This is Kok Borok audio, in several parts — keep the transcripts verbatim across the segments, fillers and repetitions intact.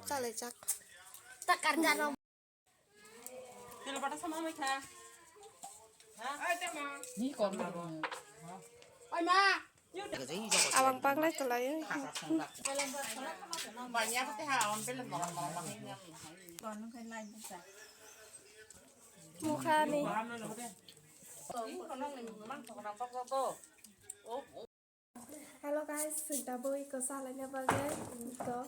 Chalaijak. Ta karga rok. Awang paklai tolai. Mukhani. Hello guys, sing tabuk iko salaina bagwi iko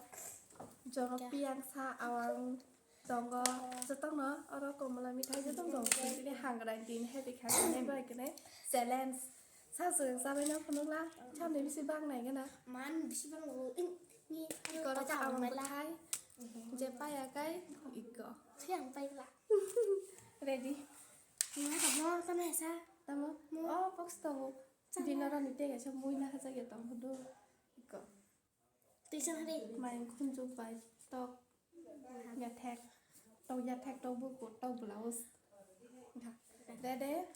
jono piyang sa awang tongo, jotono oro komla mithai jotono tongo, tini hangrang din happy khainai bai kene challenge sa swrwng chabaino phunukla, samni bisi bang nai gana. Man bisi bang o, in, ni, iko ro awang bwthai, je paya kai iko. Piyang paila. Ready? Mo tamo, tamo sa. Tamo? Mo. Oh, box tamo. Dinarani tei kaisa mui nahajak ya tong hudu. Iko. Tuichang hari. Main khunjuk bai tok. Yathek. Tok yathek, tok buku, tok blouse. Ready?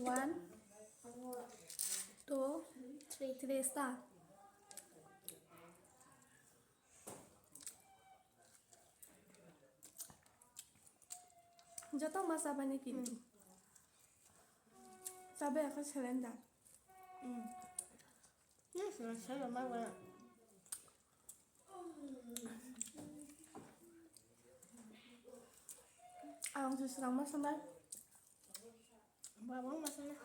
One, two, three, three, start. Joto ma chabani kintu. Chabai akha cylinder. Hmm. Yes, yes, yes, yes, yes. Ang se srang ma sanai. Baba ma sanai.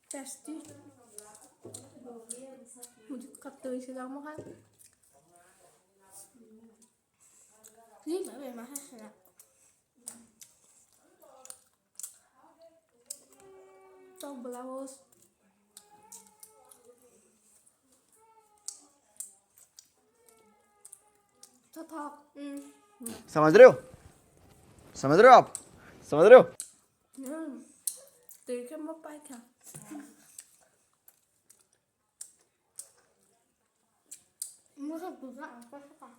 Tasty. Muji katoi se jang mo hai. Ni baba ma ha sana. Tok blouse. Tothok. Mm. समझ रहे हो? समझ रहे हो आप? समझ रहे हो? Mm. Tei khe mo paikha. Mo khe buja ang paikha.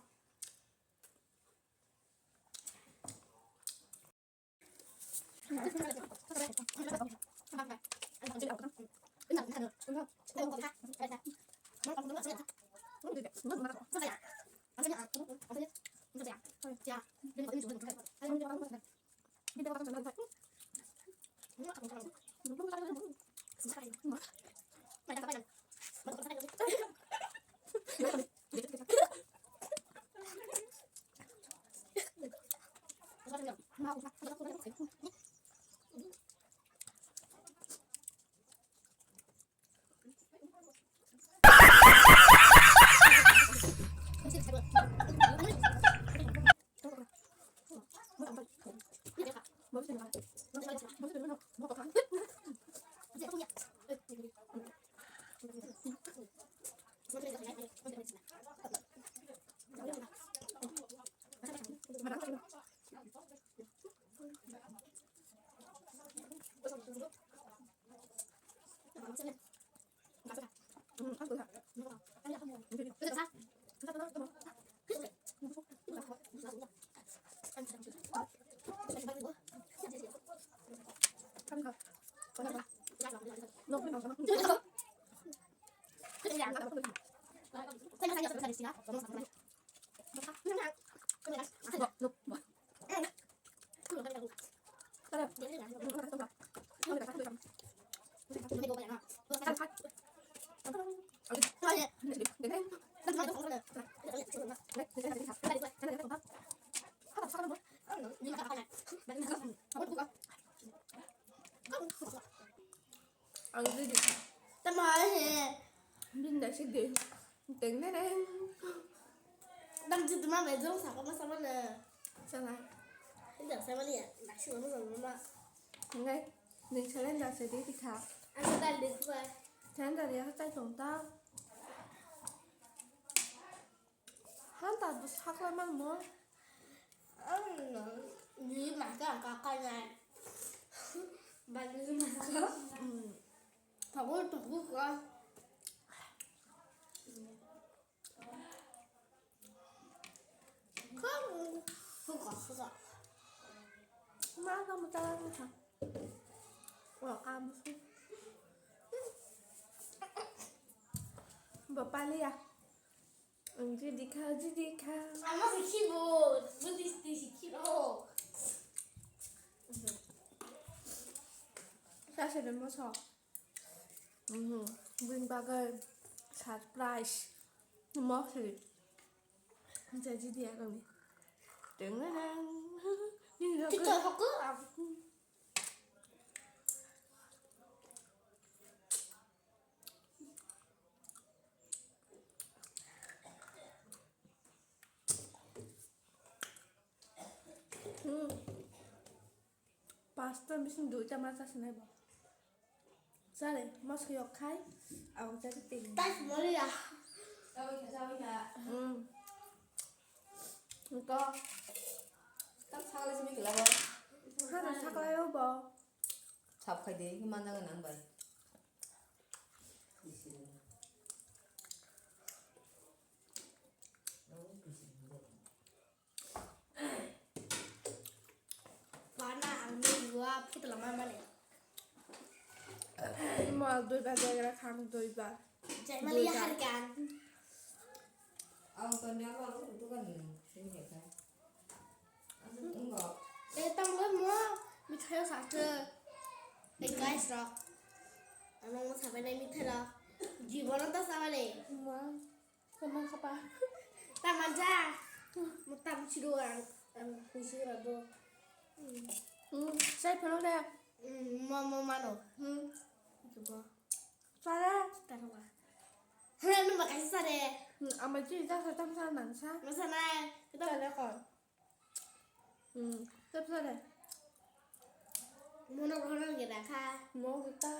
Ang didi. Tama he. Binda sige. Teng nereng. Dang jitma bai jong saka ma sama na. Sana. Inda sama ni ya. Nak sih mama sama mama. Ngai. Ning salen da se di tikha. Ang dal de kwa. Tan da ya ta tong ta. Hanta bwsakla mangno. Ang ni maka ang kakai nai. Bagi maka. Tagol tagol ka. Kau suka suka. Maka mutala maka. Wah kamu sih. Bo paliya. Ang jidi kha, jidi kha. Ama sikhi bo, buddhist sikhi bo. Sase de moso. Mhm. Bring bagay surprise. Mokri. Jadi dia kami. Deng deng. Ini Kita aku. Hmm. Pasta bising duita masa sinai bo. Sale, mas yok khai, ang jadi pin. Tas mori ya. Hmm. Engko. Tam sakle simi kela bo. Hana sakle bo. Sap khai de, mana nang bai. Bana ang ni yuwa phutla ma mani. Mal dui ba jagra khang dui ba. Jai mali ya har kan. Ang to nya ma ang tu kan ni sini ya kan. Ang tu enggak. Eh, tang lo mo mithai sa te. Eh, guys, rok. Ano mo sabai nai mithai rok. Jibono ta sabai le. Ma. Sama kapa. Taman ja. Mutam sido ang, ang kusi rado. Hmm, saya pernah deh. Hmm, mau, mau mano. Hmm. Coba. Sana. Taruh. Hei, nu makai sare. Hmm, ama ji ta sa tam sa nang sa. Masa na. Kita ada kon. Hmm, tep sare. Mono rohorang geda kha. Mo gita.